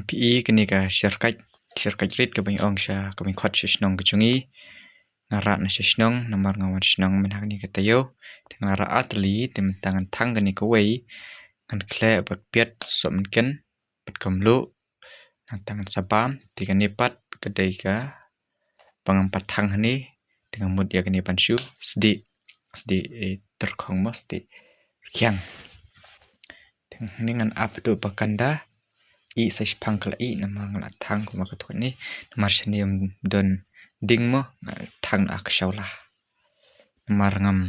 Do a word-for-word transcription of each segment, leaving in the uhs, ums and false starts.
Phi i kane ka shyrkhat, shyrkhat rit kaba ngi ong sha, kaba ngi khot sha shnong ka jong ngi. Nga rah na sha shnong, namar nga wan shnong mynta ha kane ka taïew. Te nga la rah artylli, te mynta ngan thang kane kawei. Ngan khleh bad piat sohmynken bad ka mluh. Nangta ngan sa bam, te kane pat ka dei kaba ngam pat thang hangne. Te nga mut ïa kane ban shu sdieh, sdieh, eh, tyrkhong mo, sdieh rkhiang. Te hangne ngan ap haduh ba kan da ih, sa shiphang ka la ih, namar nga la thang kumba katto katne, namar shane ym don ding mo, nga thang na ka shawla. Namar ngam,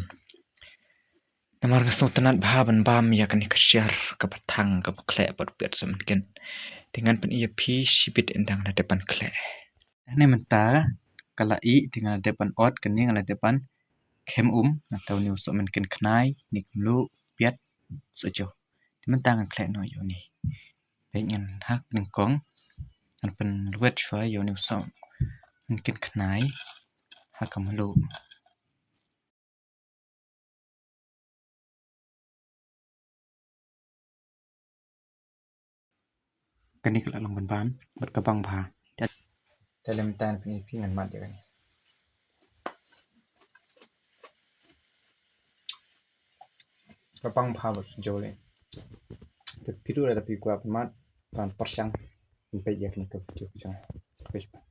namar nga sngewtynnat bha ban bam ïa kane ka syiar kaba thang, kaba khleh bad piat sohmynken. Te ngan pyni ïa phi shibit ynda nga la dep ban khleh. Hangne mynta ka la ih, te nga la dep ban ot, kane nga la dep ban khem um, nangta une u sohmynken khnai, une ka mluh, piat, sohjou. Te mynta ngan khleh noh ïa une. Peit ngan ha ka nyngkong, ngan pynlwet shuwa ïa une u sohmynken khnai ha ka mluh. Kane ka la long ban bam bad ka bang bha. Te, te lem tan phi, phi ngan mad ïa kane. Ka bang bha bad sohjou lei. Te phi ruh lada phi kwah ban mad, ban pyrshang ban peit ïa kane ka video ka jong nga.